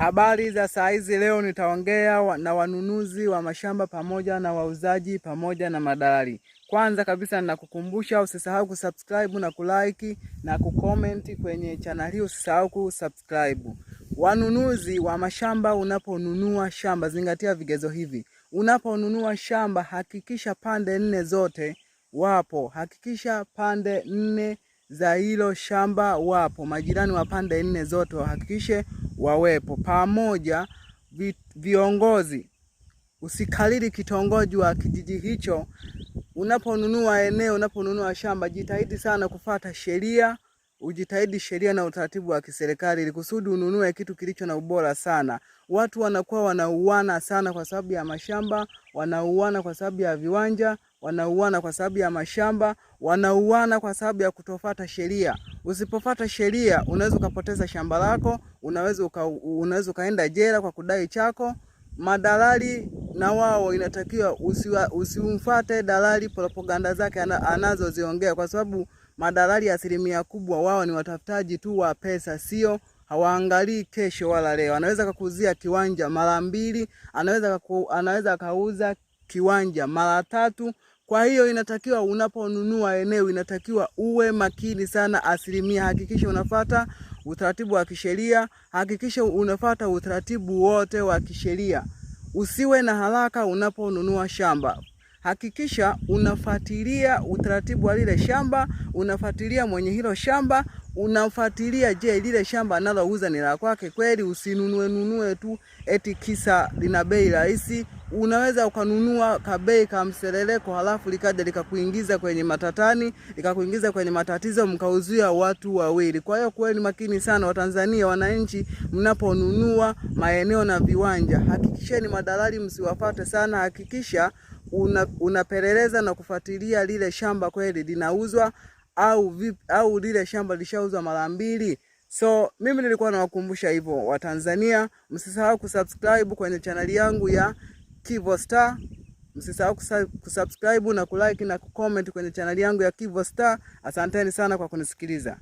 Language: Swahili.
Habari za saa hizi. Leo nitaongea na wanunuzi wa mashamba pamoja na wauzaji pamoja na madalali. Kwanza kabisa ninakukumbusha usisahau kusubscribe na kulike na kucomment kwenye channel hii, usisahau kusubscribe. Wanunuzi wa mashamba, unaponunua shamba zingatia vigezo hivi. Unaponunua shamba hakikisha pande nne zote wapo, hakikisha pande nne za hilo shamba wapo, majirani wa pande nne zote wahakikishe wawepo pamoja viongozi. Usikalili kitongoji wa kijiji hicho. Unaponunua eneo, unaponunua shamba, jitahidi sana kufata sheria, ujitahidi sheria na utaratibu wa kiserikali ili kusudi ununue kitu kilicho na ubora sana. Watu wanakuwa wanauana sana kwa sababu ya mashamba, wanauana kwa sababu ya viwanja, wanauana kwa sababu ya mashamba, wanauana kwa sababu ya kutofata sheria. Usipofata sheria unaweza ukapoteza shamba lako, unaweza ukaenda jela kwa kudai chako. Madalali na wao inatakiwa usimfuate dalali propaganda zake anazoziongea, kwa sababu madalali asilimia kubwa wao ni watafutaji tu wa pesa, sio hawaangalii kesho wala leo. Anaweza kukuuzia kiwanja mara mbili, anaweza akauza kiwanja mara tatu. Kwa hiyo inatakiwa unaponunua eneo inatakiwa uwe makini sana asilimia. Hakikisha unafata utaratibu wa kisheria, hakikisha unafata utaratibu wote wa kisheria. Usiwe na haraka unaponunua shamba. Hakikisha unafuatilia utaratibu wa lile shamba, unafuatilia mwenye hilo shamba, unafuatilia, je, lile shamba analouza ni la kwake kweli? Usinunue nunue tu eti kisa lina bei rahisi. Unaweza ukanunua kabei ka mseleleko, halafu likaja likakuingiza kwenye matatani, likakuingiza kwenye matatizo, mkauzia watu wawili. Kwa hiyo kuweni makini sana Watanzania, wananchi, mnaponunua maeneo na viwanja, hakikisheni madalali msiwafate sana. Hakikisha unapeleleza na kufuatilia lile shamba kweli linauzwa au vipi, au lile shamba lishauzwa mara mbili. So mimi nilikuwa nawakumbusha hivyo Watanzania, msisahau kusubscribe kwenye chaneli yangu ya Kivo Star. Msisahau kusubscribe na kulike na kucomment kwenye chaneli yangu ya Kivo Star. Asanteni sana kwa kunisikiliza.